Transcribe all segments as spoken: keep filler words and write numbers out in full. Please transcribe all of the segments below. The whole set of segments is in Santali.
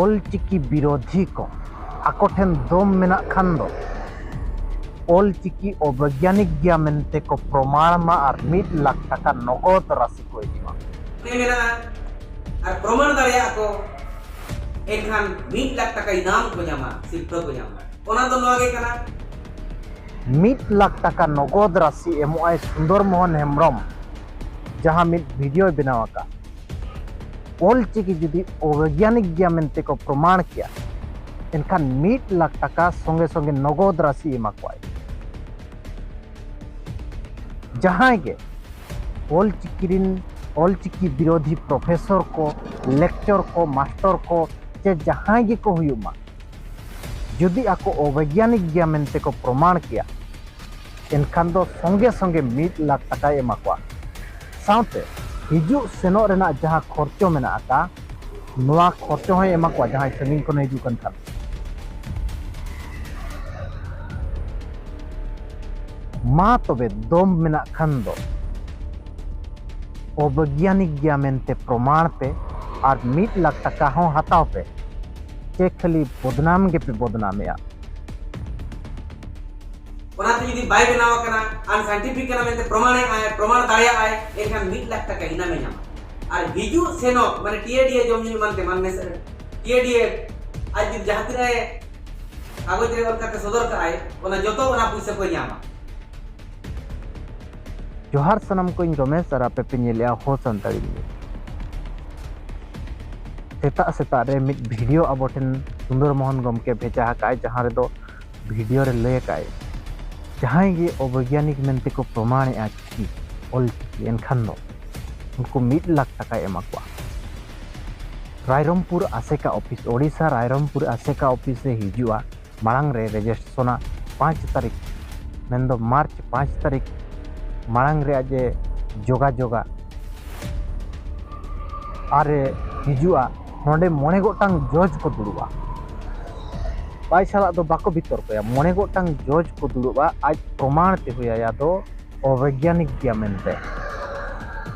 ᱚᱞᱪᱤᱠᱤ ᱵᱤᱨᱳᱫᱷᱤ ᱠᱚ ᱟᱠᱚ ᱴᱷᱮᱱ ᱫᱚᱢ ᱢᱮᱱᱟᱜ ᱠᱷᱟᱱ ᱫᱚ ᱚᱞᱪᱤᱠᱤ ᱚᱵᱳᱭᱜᱟᱱᱤᱠ ᱜᱮᱭᱟ ᱢᱮᱱᱛᱮ ᱠᱚ ᱯᱨᱚᱢᱟᱬ ᱢᱟ ᱟᱨ ᱢᱤᱫ ᱞᱟᱠᱷ ᱴᱟᱠᱟ ᱱᱚᱜᱚᱫ ᱨᱟᱥᱤ ᱠᱚ ᱮᱢᱟ᱾ ᱢᱮᱱᱟᱜᱼᱟ ᱟᱨ ᱯᱨᱚᱢᱟᱬ ᱫᱟᱲᱮᱭᱟᱜᱼᱟ ᱠᱚ, ᱮᱱᱠᱷᱟᱱ ᱢᱤᱫ ᱞᱟᱠᱷ ᱴᱟᱠᱟ ᱤᱱᱟᱢ ᱠᱚ ᱧᱟᱢᱟ, ᱥᱤᱨᱯᱷᱟᱹ ᱠᱚ ᱧᱟᱢᱟ᱾ ᱚᱱᱟ ᱫᱚ ᱱᱚᱣᱟ ᱜᱮ ᱠᱟᱱᱟ᱾ ᱢᱤᱫ ᱞᱟᱠᱷ ᱴᱟᱠᱟ ᱱᱚᱜᱚᱫ ᱨᱟᱥᱤ ᱮᱢᱚᱜᱼᱟᱭ ᱥᱩᱱᱫᱚᱨ ᱢᱳᱦᱚᱱ ᱦᱮᱢᱵᱨᱚᱢ, ᱡᱟᱦᱟᱸ ᱢᱤᱫ ᱵᱷᱤᱰᱤᱭᱳᱭ ᱵᱮᱱᱟᱣ ᱟᱠᱟᱫ᱾ ᱚᱞᱪᱤᱠᱤ ᱡᱩᱫᱤ ᱚᱵᱳᱭᱜᱟᱱᱤᱠ ᱜᱮᱭᱟ ᱢᱮᱱᱛᱮ ᱠᱚ ᱯᱨᱚᱢᱟᱬ ᱠᱮᱭᱟ, ᱮᱱᱠᱷᱟᱱ ᱢᱤᱫ ᱞᱟᱠᱷ ᱴᱟᱠᱟ ᱥᱚᱸᱜᱮ ᱥᱚᱸᱜᱮ ᱱᱚᱜᱚᱫ ᱨᱟᱥᱤ ᱮᱢᱟ ᱠᱚᱣᱟᱭ᱾ ᱡᱟᱦᱟᱸᱭ ᱜᱮ ᱚᱞᱪᱤᱠᱤ ᱨᱤᱱ ᱚᱞᱪᱤᱠᱤ ᱵᱤᱨᱳᱫᱷᱤ ᱯᱨᱚᱯᱷᱮᱥᱚᱨ ᱠᱚ, ᱞᱮᱠᱪᱚᱨ ᱠᱚ, ᱢᱟᱥᱴᱚᱨ ᱠᱚ, ᱪᱮ ᱡᱟᱦᱟᱸᱭ ᱜᱮᱠᱚ ᱦᱩᱭᱩᱜ ᱢᱟ, ᱡᱩᱫᱤ ᱟᱠᱚ ᱚᱵᱳᱭᱜᱟᱱᱤᱠ ᱜᱮᱭᱟ ᱢᱮᱱᱛᱮ ᱠᱚ ᱯᱨᱚᱢᱟᱬ ᱠᱮᱭᱟ, ᱮᱱᱠᱷᱟᱱ ᱫᱚ ᱥᱚᱸᱜᱮ ᱥᱚᱸᱜᱮ ᱢᱤᱫ ᱞᱟᱠᱷ ᱴᱟᱠᱟᱭ ᱮᱢᱟ ᱠᱚᱣᱟ᱾ ᱥᱟᱶᱛᱮ ᱦᱤᱡᱩᱜ ᱥᱮᱱᱚᱜ ᱨᱮᱱᱟᱜ ᱡᱟᱦᱟᱸ ᱠᱷᱚᱨᱪᱚ ᱢᱮᱱᱟᱜ ᱟᱠᱟᱫ, ᱱᱚᱣᱟ ᱠᱷᱚᱨᱪᱚ ᱦᱚᱸᱭ ᱮᱢᱟ ᱠᱚᱣᱟ, ᱡᱟᱦᱟᱸᱭ ᱥᱟᱺᱜᱤᱧ ᱠᱷᱚᱱᱮ ᱦᱤᱡᱩᱜ ᱠᱟᱱ ᱠᱷᱟᱱ᱾ ᱢᱟ ᱛᱚᱵᱮ ᱫᱚᱢ ᱢᱮᱱᱟᱜ ᱠᱷᱟᱱ ᱫᱚ ᱚᱵᱳᱭᱜᱟᱱᱤᱠ ᱜᱮᱭᱟ ᱢᱮᱱᱛᱮ ᱯᱨᱚᱢᱟᱬ ᱯᱮ ᱟᱨ ᱢᱤᱫ ᱞᱟᱠᱷ ᱴᱟᱠᱟ ᱦᱚᱸ ᱦᱟᱛᱟᱣ ᱯᱮ, ᱪᱮ ᱠᱷᱟᱹᱞᱤ ᱵᱚᱫᱱᱟᱢ ᱜᱮᱯᱮ ᱵᱚᱫᱱᱟᱢᱮᱜᱼᱟ᱾ ᱚᱱᱟᱛᱮ ᱡᱩᱫᱤ ᱵᱟᱭ ᱵᱮᱱᱟᱣ ᱟᱠᱟᱱᱟ, ᱟᱱᱥᱟᱭᱮᱱᱴᱤᱯᱷᱤᱠ ᱠᱟᱱᱟ ᱢᱮᱱᱛᱮ ᱯᱨᱚᱢᱟᱬᱮᱜ ᱟᱭ, ᱯᱨᱚᱢᱟᱬ ᱫᱟᱲᱮᱭᱟᱜ ᱟᱭ, ᱮᱱᱠᱷᱟᱱ ᱢᱤᱫ ᱞᱟᱠᱷ ᱴᱟᱠᱟ ᱤᱱᱟᱢᱮ ᱧᱟᱢᱟ᱾ ᱟᱨ ᱦᱤᱡᱩᱜ ᱥᱮᱱᱚᱜ ᱢᱟᱱᱮ ᱴᱤᱮᱰᱤᱮ ᱡᱚᱢ ᱧᱩ ᱮᱢᱟᱱ ᱛᱮᱢᱟᱱ ᱢᱮᱥᱟ, ᱴᱤᱮᱰᱤᱮ ᱟᱡ ᱡᱩᱫᱤ ᱡᱟᱦᱟᱸ ᱛᱤᱱᱟᱹᱜ ᱮ ᱠᱟᱜᱚᱡᱽ ᱨᱮ ᱚᱞ ᱠᱟᱛᱮ ᱥᱚᱫᱚᱨ ᱠᱟᱜᱼᱟᱭ, ᱚᱱᱟ ᱡᱚᱛᱚ ᱚᱱᱟ ᱯᱩᱭᱥᱟᱹ ᱠᱚᱭ ᱧᱟᱢᱟ᱾ ᱡᱚᱦᱟᱨ ᱥᱟᱱᱟᱢ ᱠᱚ, ᱤᱧ ᱨᱚᱢᱮᱥ ᱟᱨ ᱟᱯᱮ ᱯᱮ ᱧᱮᱞᱮᱜᱼᱟ ᱦᱳ ᱥᱟᱱᱛᱟᱲᱤ ᱱᱤᱭᱩᱡᱽ᱾ ᱥᱮᱛᱟᱜ ᱥᱮᱛᱟᱜ ᱨᱮ ᱢᱤᱫ ᱵᱷᱤᱰᱤᱭᱳ ᱟᱵᱚ ᱴᱷᱮᱱ ᱥᱩᱱᱫᱚᱨ ᱢᱳᱦᱚᱱ ᱜᱚᱢᱠᱮ ᱵᱷᱮᱡᱟ ᱟᱠᱟᱫᱼᱟᱭ, ᱡᱟᱦᱟᱸ ᱨᱮᱫᱚ ᱵᱷᱤᱰᱤᱭᱳ ᱨᱮ ᱞᱟᱹᱭ ᱟᱠᱟᱫᱼᱟᱭ, ᱡᱟᱦᱟᱸᱭ ᱜᱮ ᱚᱵᱳᱭᱜᱟᱱᱤᱠ ᱢᱮᱱᱛᱮ ᱠᱚ ᱯᱨᱚᱢᱟᱬᱮᱜᱼᱟ ᱪᱤᱠᱤ, ᱚᱞ ᱪᱤᱠᱤ, ᱮᱱᱠᱷᱟᱱ ᱫᱚ ᱩᱱᱠᱩ ᱢᱤᱫ ᱞᱟᱠᱷ ᱴᱟᱠᱟᱭ ᱮᱢᱟ ᱠᱚᱣᱟ᱾ ᱨᱟᱭᱨᱚᱝᱯᱩᱨ ᱟᱥᱮᱠᱟ ᱚᱯᱷᱤᱥ, ᱳᱰᱤᱥᱟ ᱨᱟᱭᱨᱚᱝᱯᱩᱨ ᱟᱥᱮᱠᱟ ᱚᱯᱷᱤᱥ ᱨᱮ ᱦᱤᱡᱩᱜᱼᱟ᱾ ᱢᱟᱲᱟᱝ ᱨᱮ ᱨᱮᱡᱤᱥᱴᱨᱮᱥᱚᱱᱟ ᱯᱟᱸᱪ ᱛᱟᱹᱨᱤᱠᱷ, ᱢᱮᱱᱫᱚ ᱢᱟᱨᱪ ᱯᱟᱸᱪ ᱛᱟᱹᱨᱤᱠᱷ ᱢᱟᱲᱟᱝ ᱨᱮ ᱟᱡ ᱮ ᱡᱳᱜᱟᱡᱳᱜᱟ ᱟᱨ ᱮ ᱦᱤᱡᱩᱜᱼᱟ᱾ ᱱᱚᱰᱮ ᱢᱚᱬᱮ ᱜᱚᱴᱟᱝ ᱡᱚᱡᱽ ᱠᱚ ᱫᱩᱲᱩᱵᱼᱟ᱾ ᱯᱟᱭᱥᱟ ᱥᱟᱞᱟᱜ ᱫᱚ ᱵᱟᱠᱚ ᱵᱤᱛᱚᱨᱠᱚᱭᱟ᱾ ᱢᱚᱬᱮ ᱜᱚᱴᱟᱝ ᱡᱚᱡᱽ ᱠᱚ ᱫᱩᱲᱩᱵᱼᱟ, ᱟᱡ ᱯᱨᱚᱢᱟᱬ ᱛᱮ ᱦᱩᱭᱟᱭᱟ ᱫᱚ ᱚᱵᱳᱭᱜᱟᱱᱤᱠ ᱜᱮᱭᱟ ᱢᱮᱱᱛᱮ᱾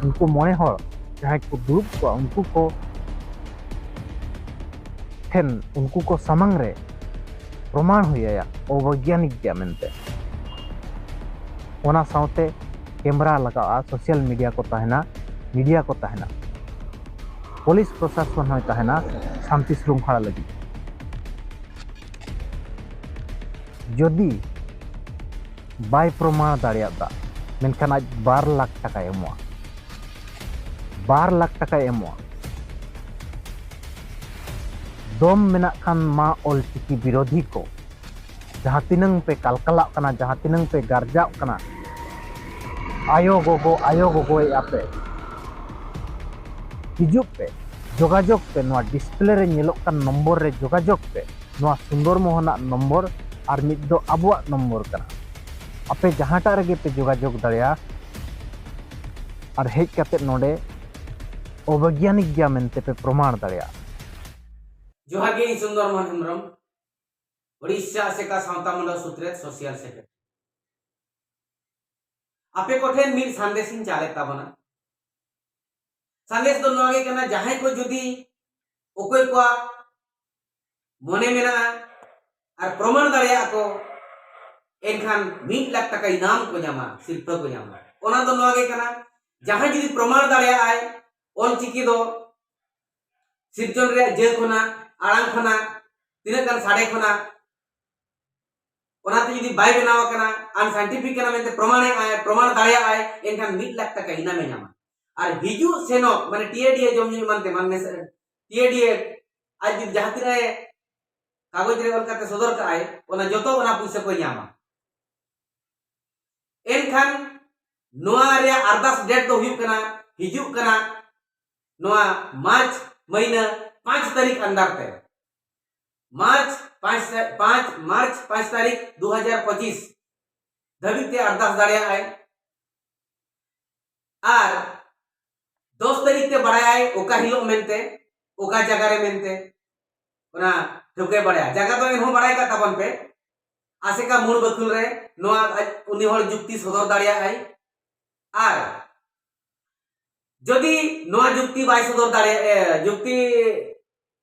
ᱩᱱᱠᱩ ᱢᱚᱬᱮ ᱦᱚᱲ ᱡᱟᱦᱟᱸᱭ ᱠᱚ ᱫᱩᱲᱩᱵ ᱠᱚᱜᱼᱟ, ᱩᱱᱠᱩ ᱠᱚ ᱴᱷᱮᱱ, ᱩᱱᱠᱩ ᱠᱚ ᱥᱟᱢᱟᱝ ᱨᱮ ᱯᱨᱚᱢᱟᱬ ᱦᱩᱭ ᱟᱭᱟ ᱚᱵᱳᱭᱜᱽᱜᱟᱱᱤᱠ ᱜᱮᱭᱟ ᱢᱮᱱᱛᱮ᱾ ᱚᱱᱟ ᱥᱟᱶᱛᱮ ᱠᱮᱢᱨᱟ ᱞᱟᱜᱟᱜᱼᱟ, ᱥᱳᱥᱟᱞ ᱢᱤᱰᱤᱭᱟ ᱠᱚ ᱛᱟᱦᱮᱱᱟ, ᱢᱤᱰᱤᱭᱟ ᱠᱚ ᱛᱟᱦᱮᱱᱟ, ᱯᱩᱞᱤᱥ ᱯᱨᱚᱥᱟᱥᱚᱱ ᱦᱚᱸᱭ ᱛᱟᱦᱮᱱᱟ ᱥᱟᱱᱛᱤ ᱥᱨᱩᱝᱠᱷᱚᱞᱟ ᱞᱟᱹᱜᱤᱫ᱾ ᱡᱩᱫᱤ ᱵᱟᱭ ᱯᱨᱚᱢᱟᱬ ᱫᱟᱲᱮᱭᱟᱫᱟ, ᱢᱮᱱᱠᱷᱟᱱ ᱟᱡ ᱵᱟᱨ ᱞᱟᱠᱷ ᱴᱟᱠᱟᱭ ᱮᱢᱚᱜᱼᱟ᱾ ᱵᱟᱨ ᱞᱟᱠᱷ ᱴᱟᱠᱟᱭ ᱮᱢᱚᱜᱼᱟ᱾ ᱫᱚᱢ ᱢᱮᱱᱟᱜ ᱠᱷᱟᱱ ᱢᱟ ᱚᱞ ᱪᱤᱠᱤ ᱵᱤᱨᱳᱫᱷᱤ ᱠᱚ, ᱡᱟᱦᱟᱸ ᱛᱤᱱᱟᱹᱝ ᱯᱮ ᱠᱟᱞᱠᱟᱞᱟᱜ ᱠᱟᱱᱟ, ᱡᱟᱦᱟᱸ ᱛᱤᱱᱟᱹᱝ ᱯᱮ ᱜᱟᱨᱡᱟᱜ ᱠᱟᱱᱟ, ᱟᱭᱳ ᱜᱚᱜᱚ, ᱟᱭᱳ ᱜᱚᱜᱚᱭᱮᱫᱼᱟ ᱯᱮ, ᱦᱤᱡᱩᱜ ᱯᱮ, ᱡᱳᱜᱟᱡᱳᱜᱽ ᱯᱮ, ᱱᱚᱣᱟ ᱰᱤᱥᱯᱞᱮ ᱨᱮ ᱧᱮᱞᱚᱜ ᱠᱟᱱ ᱱᱚᱢᱵᱚᱨ ᱨᱮ ᱡᱳᱜᱟᱡᱳᱜᱽ ᱯᱮ᱾ ᱱᱚᱣᱟ ᱥᱩᱱᱫᱚᱨ ᱢᱳᱦᱚᱱᱟᱜ ᱱᱚᱢᱵᱚᱨ ᱟᱨ ᱢᱤᱫ ᱫᱚ ᱟᱵᱚᱣᱟᱜ ᱱᱚᱢᱵᱚᱨ ᱠᱟᱱᱟ᱾ ᱟᱯᱮ ᱡᱟᱦᱟᱸᱴᱟᱜ ᱨᱮᱜᱮ ᱯᱮ ᱡᱳᱜᱟᱡᱳᱜᱽ ᱫᱟᱲᱮᱭᱟᱜᱼᱟ ᱟᱨ ᱦᱮᱡ ᱠᱟᱛᱮ ᱱᱚᱰᱮ ᱚᱵᱳᱭᱜᱽᱜᱟᱱᱤᱠ ᱜᱮᱭᱟ ᱢᱮᱱᱛᱮ ᱯᱮ ᱯᱨᱚᱢᱟᱬ ᱫᱟᱲᱮᱭᱟᱜᱼᱟ᱾ ᱡᱚᱦᱟᱨ ᱜᱮ, ᱤᱧ ᱥᱩᱱᱫᱚᱨ ᱢᱳᱦᱚᱱ ᱦᱮᱢᱵᱨᱚᱢ, ᱳᱰᱤᱥᱟ ᱟᱥᱮᱠᱟ ᱥᱟᱶᱛᱟ ᱢᱚᱱᱰᱚᱞ ᱥᱩᱛᱨᱮᱛ, ᱥᱳᱥᱟᱞ ᱥᱮᱠᱨᱮᱴᱟᱨᱤ᱾ ᱟᱯᱮ ᱠᱚᱴᱷᱮᱱ ᱢᱤᱫ ᱥᱟᱸᱫᱮᱥ ᱤᱧ ᱪᱟᱞᱮᱫ ᱛᱟᱵᱚᱱᱟ᱾ ᱥᱟᱸᱫᱮᱥ ᱫᱚ ᱱᱚᱣᱟ ᱜᱮ ᱠᱟᱱᱟ, ᱡᱟᱦᱟᱸᱭ ᱠᱚ ᱡᱩᱫᱤ ᱚᱠᱚᱭ ᱠᱚᱣᱟᱜ ᱢᱚᱱᱮ ᱢᱮᱱᱟᱜᱼᱟ ᱟᱨ ᱯᱨᱚᱢᱟᱬ ᱫᱟᱲᱮᱭᱟᱜᱼᱟ ᱠᱚ, ᱮᱱᱠᱷᱟᱱ ᱢᱤᱫ ᱞᱟᱠᱷ ᱴᱟᱠᱟ ᱤᱱᱟᱢ ᱠᱚ ᱧᱟᱢᱟ, ᱥᱤᱨᱯᱷᱟᱹ ᱠᱚ ᱧᱟᱢᱟ᱾ ᱚᱱᱟ ᱫᱚ ᱱᱚᱣᱟ ᱜᱮ ᱠᱟᱱᱟ, ᱡᱟᱦᱟᱸᱭ ᱡᱩᱫᱤ ᱯᱨᱚᱢᱟᱬ ᱫᱟᱲᱮᱭᱟᱜᱼᱟᱭ ᱚᱞ ᱪᱤᱠᱤ ᱫᱚ ᱥᱤᱨᱡᱚᱱ ᱨᱮᱭᱟᱜ ᱡᱟᱹ ᱠᱷᱚᱱᱟᱜ, ᱟᱲᱟᱝ ᱠᱷᱚᱱᱟᱜ, ᱛᱤᱱᱟᱹᱜ ᱜᱟᱱ ᱥᱟᱰᱮ ᱠᱷᱚᱱᱟᱜ, ᱚᱱᱟᱛᱮ ᱡᱩᱫᱤ ᱵᱟᱭ ᱵᱮᱱᱟᱣ ᱟᱠᱟᱱᱟ, ᱟᱱᱥᱟᱭᱮᱱᱴᱤᱯᱷᱤᱠ ᱠᱟᱱᱟ ᱢᱮᱱᱛᱮ ᱯᱨᱚᱢᱟᱬᱮᱜᱼᱟᱭ, ᱯᱨᱚᱢᱟᱬ ᱫᱟᱲᱮᱭᱟᱜᱼᱟᱭ, ᱮᱱᱠᱷᱟᱱ ᱢᱤᱫ ᱞᱟᱠᱷ ᱴᱟᱠᱟ ᱤᱱᱟᱢᱮ ᱧᱟᱢᱟ᱾ ᱟᱨ ᱦᱤᱡᱩᱜ ᱥᱮᱱᱚᱜ, ᱢᱟᱱᱮ ᱴᱤ ᱮ ᱰᱤ ᱮ ᱡᱚᱢ ᱧᱩ ᱮᱢᱟᱱ ᱛᱮᱢᱟᱱ, ᱢᱮᱥᱮ, ᱴᱤ ᱮ ᱰᱤ ᱮ ᱟᱡ ᱡᱩᱫᱤ ᱡᱟᱦᱟᱸ ᱛᱤᱱᱟᱹᱜ ᱮ ᱠᱟᱜᱚᱡᱽ ᱨᱮ ᱚᱞ ᱠᱟᱛᱮ ᱥᱚᱫᱚᱨ ᱠᱟᱜᱼᱟᱭ, ᱚᱱᱟ ᱡᱚᱛᱚ ᱚᱱᱟ ᱯᱩᱭᱥᱟᱹ ᱠᱚᱭ ᱧᱟᱢᱟ᱾ ᱮᱱᱠᱷᱟᱱ ᱱᱚᱣᱟ ᱨᱮᱭᱟᱜ ᱟᱨᱫᱟᱥ ᱰᱮᱴ ᱫᱚ ᱦᱩᱭᱩᱜ ᱠᱟᱱᱟ, ᱦᱤᱡᱩᱜ ᱠᱟᱱᱟ ᱱᱚᱣᱟ ᱢᱟᱨᱪ ᱢᱟᱹᱦᱱᱟᱹ ᱯᱟᱸᱪ ᱛᱟᱹᱨᱤᱠᱷ ᱟᱱᱰᱟᱨ ᱛᱮ, ᱢᱟᱨᱪ ᱯᱟᱸᱪ ᱛᱟ-, ᱯᱟᱸᱪ, ᱢᱟᱨᱪ ᱯᱟᱸᱪ ᱛᱟᱹᱨᱤᱠᱷ ᱫᱩ ᱦᱟᱡᱟᱨ ᱯᱚᱸᱪᱤᱥ ᱫᱷᱟᱹᱵᱤᱡ ᱛᱮ ᱟᱨᱫᱟᱥ ᱫᱟᱲᱮᱭᱟᱜᱼᱟᱭ᱾ ᱟᱨ ᱫᱚᱥ ᱛᱟᱹᱨᱤᱠᱷ ᱛᱮ ᱵᱟᱲᱟᱭᱟᱭ ᱚᱠᱟ ᱦᱤᱞᱳᱜ ᱢᱮᱱᱛᱮ, ᱚᱠᱟ ᱡᱟᱭᱜᱟ ᱨᱮ ᱢᱮᱱᱛᱮ, ᱚᱱᱟ ᱴᱷᱟᱹᱣᱠᱟᱹᱭ ᱵᱟᱲᱟᱭᱟ᱾ ᱡᱟᱭᱜᱟ ᱫᱚ ᱮᱱᱦᱚᱸ ᱵᱟᱲᱟᱭ ᱠᱟᱜ ᱛᱟᱵᱚᱱ ᱯᱮ, ᱟᱥᱮᱠᱟ ᱢᱩᱬ ᱵᱟᱹᱠᱷᱩᱞ ᱨᱮ ᱱᱚᱣᱟ ᱟᱡ, ᱩᱱᱤ ᱦᱚᱲ ᱡᱩᱠᱛᱤ ᱥᱚᱫᱚᱨ ᱫᱟᱲᱮᱭᱟᱜᱼᱟᱭ᱾ ᱟᱨ ᱡᱩᱫᱤ ᱱᱚᱣᱟ ᱡᱩᱠᱛᱤ ᱵᱟᱭ ᱥᱚᱫᱚᱨ ᱫᱟᱲᱮᱭᱟᱜᱼᱟ, ᱡᱩᱠᱛᱤ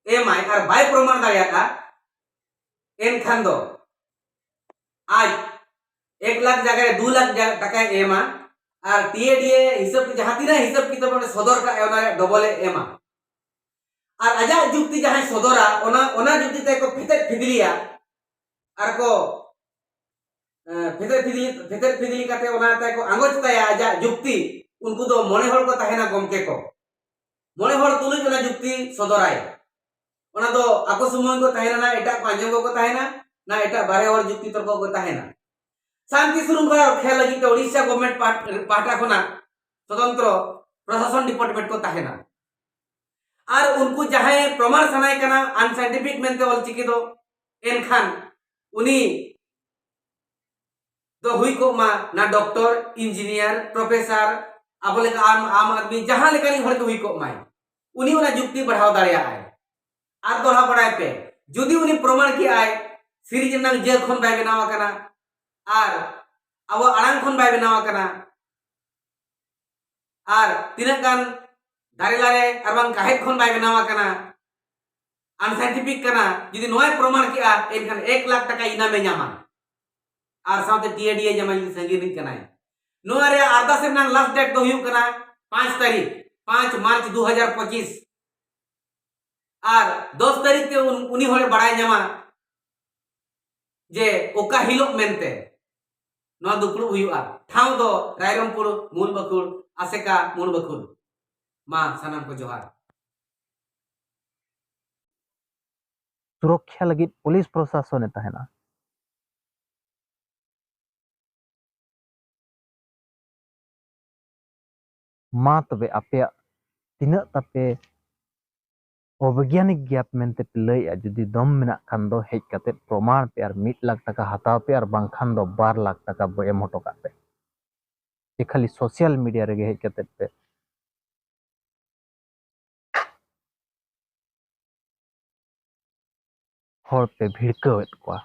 ᱮᱢᱟᱭ ᱟᱨ ᱵᱟᱭ ᱯᱨᱚᱢᱟᱱ ᱫᱟᱲᱮᱭᱟᱜᱼᱟ, ᱮᱱᱠᱷᱟᱱ ᱫᱚ ᱟᱡ ᱮᱠ ᱞᱟᱠᱷ ᱡᱟᱭᱜᱟ ᱨᱮ ᱫᱩ ᱞᱟᱠᱷ ᱡᱟ- ᱴᱟᱠᱟᱭ ᱮᱢᱟ᱾ ᱟᱨ ᱴᱤ ᱮ ᱰᱤ ᱮ ᱦᱤᱥᱟᱹᱵ ᱛᱮ ᱡᱟᱦᱟᱸ ᱛᱤᱱᱟᱹᱜ ᱦᱤᱥᱟᱹᱵ ᱠᱤᱛᱟᱹᱵ ᱚᱸᱰᱮ ᱥᱚᱫᱚᱨ ᱠᱟᱜᱼᱟᱭ, ᱚᱱᱟ ᱨᱮᱭᱟᱜ ᱰᱚᱵᱚᱞ ᱮ ᱮᱢᱟ᱾ ᱟᱨ ᱟᱡᱟᱜ ᱡᱩᱠᱛᱤ ᱡᱟᱦᱟᱸᱭ ᱥᱚᱫᱚᱨᱟ, ᱚᱱᱟ ᱚᱱᱟ ᱡᱩᱠᱛᱤ ᱛᱮ ᱠᱚ ᱯᱷᱮᱛᱮᱫ ᱯᱷᱤᱫᱽᱞᱤᱭᱟ ᱟᱨ ᱠᱚ ᱮᱸ, ᱯᱷᱮᱛᱮᱫ ᱯᱷᱤᱫᱽᱞᱤ ᱯᱷᱮᱛᱮᱫ ᱯᱷᱤᱫᱽᱞᱤ ᱠᱟᱛᱮ ᱚᱱᱟ ᱛᱮ ᱠᱚ ᱟᱸᱜᱚᱪ ᱛᱟᱭᱟ ᱟᱡᱟᱜ ᱡᱩᱠᱛᱤ᱾ ᱩᱱᱠᱩ ᱫᱚ ᱢᱚᱬᱮ ᱦᱚᱲ ᱠᱚ ᱛᱟᱦᱮᱱᱟ ᱜᱚᱢᱠᱮ ᱠᱚ᱾ ᱢᱚᱬᱮ ᱦᱚᱲ ᱛᱩᱞᱩᱡ ᱚᱱᱟ ᱡᱩᱠᱛᱤ ᱥᱚᱫᱚᱨᱟᱭ᱾ ᱚᱱᱟ ᱫᱚ ᱟᱠᱚ ᱥᱩᱢᱩᱝ ᱠᱚ ᱛᱟᱦᱮᱱᱟ, ᱱᱟ ᱮᱴᱟᱜ ᱠᱚ ᱟᱸᱡᱚᱢ ᱠᱚᱠᱚ ᱛᱟᱦᱮᱱᱟ, ᱱᱟ ᱮᱴᱟᱜ ᱵᱟᱨᱦᱮ ᱦᱚᱲ ᱡᱩᱠᱛᱤ ᱛᱚᱨᱠᱚ ᱠᱚ ᱛᱟᱦᱮᱱᱟ᱾ ᱥᱟᱱᱛᱤ ᱥᱩᱨᱩᱝ ᱠᱷᱚᱱ ᱨᱚᱠᱷᱟ ᱞᱟᱹᱜᱤᱫ ᱛᱮ ᱳᱰᱤᱥᱟ ᱜᱚᱵᱷᱢᱮᱱᱴ ᱯᱟᱦᱴ- ᱯᱟᱦᱴᱟ ᱠᱷᱚᱱᱟᱜ ᱥᱚᱛᱚᱱᱛᱨᱚ ᱯᱨᱚᱥᱟᱥᱚᱱ ᱰᱤᱯᱟᱨᱴᱢᱮᱱᱴ ᱠᱚ ᱛᱟᱦᱮᱱᱟ᱾ ᱟᱨ ᱩᱱᱠᱩ ᱡᱟᱦᱟᱸᱭ ᱯᱨᱚᱢᱟᱬ ᱥᱟᱱᱟᱭ ᱠᱟᱱᱟ ᱟᱱᱥᱟᱭᱮᱱᱴᱤᱯᱷᱤᱠ ᱢᱮᱱᱛᱮ ᱚᱞᱪᱤᱠᱤ ᱫᱚ, ᱮᱱᱠᱷᱟᱱ ᱩᱱᱤ ᱫᱚ ᱦᱩᱭ ᱠᱚᱜ ᱢᱟ ᱱᱟ ᱰᱚᱠᱴᱚᱨ, ᱤᱧᱡᱤᱱᱤᱭᱟᱨ, ᱯᱨᱚᱯᱷᱮᱥᱟᱨ, ᱟᱵᱚ ᱞᱮᱠᱟ ᱟᱢ ᱟᱢ ᱟᱫᱢᱤ ᱡᱟᱦᱟᱸ ᱞᱮᱠᱟᱱᱤᱡ ᱦᱚᱲ ᱜᱮ ᱦᱩᱭ ᱠᱚᱜ ᱢᱟᱭ, ᱩᱱᱤ ᱚᱱᱟ ᱡᱩᱠᱛᱤ ᱵᱟᱲᱦᱟᱣ ᱫᱟᱲᱮᱭᱟᱜᱼᱟᱭ᱾ ᱟᱨ ᱫᱚᱦᱲᱟ ᱵᱟᱲᱟᱭ ᱯᱮ, ᱡᱩᱫᱤ ᱩᱱᱤ ᱯᱨᱚᱢᱟᱬ ᱠᱮᱜᱼᱟᱭ ᱥᱤᱨᱤᱡᱽ ᱨᱮᱱᱟᱜ ᱡᱟᱹ ᱠᱷᱚᱱ ᱵᱟᱭ ᱵᱮᱱᱟᱣ ᱟᱠᱟᱱᱟ ᱟᱨ ᱟᱵᱚ ᱟᱲᱟᱝ ᱠᱷᱚᱱ ᱵᱟᱭ ᱵᱮᱱᱟᱣ ᱟᱠᱟᱱᱟ, ᱟᱨ ᱛᱤᱱᱟᱹᱜ ᱜᱟᱱ ᱫᱟᱨᱮ ᱞᱟᱨᱮ ᱟᱨ ᱵᱟᱝ ᱠᱟᱦᱮᱫ ᱠᱷᱚᱱ ᱵᱟᱭ ᱵᱮᱱᱟᱣ ᱟᱠᱟᱱᱟ, ᱟᱱᱥᱟᱭᱮᱱᱴᱤᱯᱷᱤᱠ ᱠᱟᱱᱟ, ᱡᱩᱫᱤ ᱱᱚᱣᱟᱭ ᱯᱨᱚᱢᱟᱬ ᱠᱮᱜᱼᱟ, ᱮᱱᱠᱷᱟᱱ ᱮᱠ ᱞᱟᱠᱷ ᱴᱟᱠᱟ ᱤᱱᱟᱢᱮ ᱧᱟᱢᱟ᱾ ᱟᱨ ᱥᱟᱶᱛᱮ ᱴᱤ ᱮ ᱰᱤ ᱮ ᱧᱟᱢᱟ, ᱡᱩᱫᱤ ᱥᱟᱺᱜᱤᱧ ᱨᱤᱱᱤᱡ ᱠᱟᱱᱟᱭ᱾ ᱱᱚᱣᱟ ᱨᱮᱭᱟᱜ ᱟᱨᱫᱟᱥ ᱨᱮᱱᱟᱜ ᱞᱟᱥᱴ ᱰᱮᱴ ᱫᱚ ᱦᱩᱭᱩᱜ ᱠᱟᱱᱟ ᱯᱟᱸᱪ ᱛᱟᱹᱨᱤᱠᱷ, ᱯᱟᱸᱪ ᱢᱟᱨᱪ ᱫᱩ ᱦᱟᱡᱟᱨ ᱯᱚᱸᱪᱤᱥ᱾ ᱟᱨ ᱫᱚᱥ ᱛᱟᱹᱨᱤᱠᱷ ᱛᱮ ᱩᱱ- ᱩᱱᱤ ᱦᱚᱲᱮ ᱵᱟᱲᱟᱭ ᱧᱟᱢᱟ ᱡᱮ ᱚᱠᱟ ᱦᱤᱞᱳᱜ ᱢᱮᱱᱛᱮ ᱱᱚᱣᱟ ᱫᱩᱯᱲᱩᱵ ᱦᱩᱭᱩᱜᱼᱟ᱾ ᱴᱷᱟᱶ ᱫᱚ ᱨᱟᱭᱨᱚᱝᱯᱩᱨ ᱢᱩᱞ ᱵᱟᱹᱠᱷᱩᱲ, ᱟᱥᱮᱠᱟ ᱢᱩᱞ ᱵᱟᱹᱠᱷᱩᱲ᱾ ᱢᱟ ᱥᱟᱱᱟᱢ ᱠᱚ ᱡᱚᱦᱟᱨ᱾ ᱥᱩᱨᱚᱠᱷᱟ ᱞᱟᱹᱜᱤᱫ ᱯᱩᱞᱤᱥ ᱯᱨᱚᱥᱟᱥᱚᱱᱮ ᱛᱟᱦᱮᱱᱟ᱾ ᱢᱟ ᱛᱚᱵᱮ ᱟᱯᱮᱭᱟᱜ ᱛᱤᱱᱟᱹᱜ ᱛᱟᱯᱮ ᱚᱵᱳᱭᱜᱽᱜᱟᱱᱤᱠ ᱜᱮᱭᱟᱯ ᱢᱮᱱᱛᱮ ᱯᱮ ᱞᱟᱹᱭᱮᱜᱼᱟ, ᱡᱩᱫᱤ ᱫᱚᱢ ᱢᱮᱱᱟᱜ ᱠᱷᱟᱱ ᱫᱚ ᱦᱮᱡ ᱠᱟᱛᱮ ᱯᱨᱚᱢᱟᱬ ᱯᱮ ᱟᱨ ᱢᱤᱫ ᱞᱟᱠᱷ ᱴᱟᱠᱟ ᱦᱟᱛᱟᱣ ᱯᱮ, ᱟᱨ ᱵᱟᱝᱠᱷᱟᱱ ᱫᱚ ᱵᱟᱨ ᱞᱟᱠᱷ ᱴᱟᱠᱟ ᱵᱚ ᱮᱢ ᱦᱚᱴᱚ ᱠᱟᱜ ᱯᱮ᱾ ᱡᱮ ᱠᱷᱟᱹᱞᱤ ᱥᱳᱥᱟᱞ ᱢᱤᱰᱤᱭᱟ ᱨᱮᱜᱮ ᱦᱮᱡ ᱠᱟᱛᱮ ᱯᱮ ᱦᱚᱲ ᱯᱮ ᱵᱷᱤᱲᱠᱟᱹᱣᱮᱫ ᱠᱚᱣᱟ᱾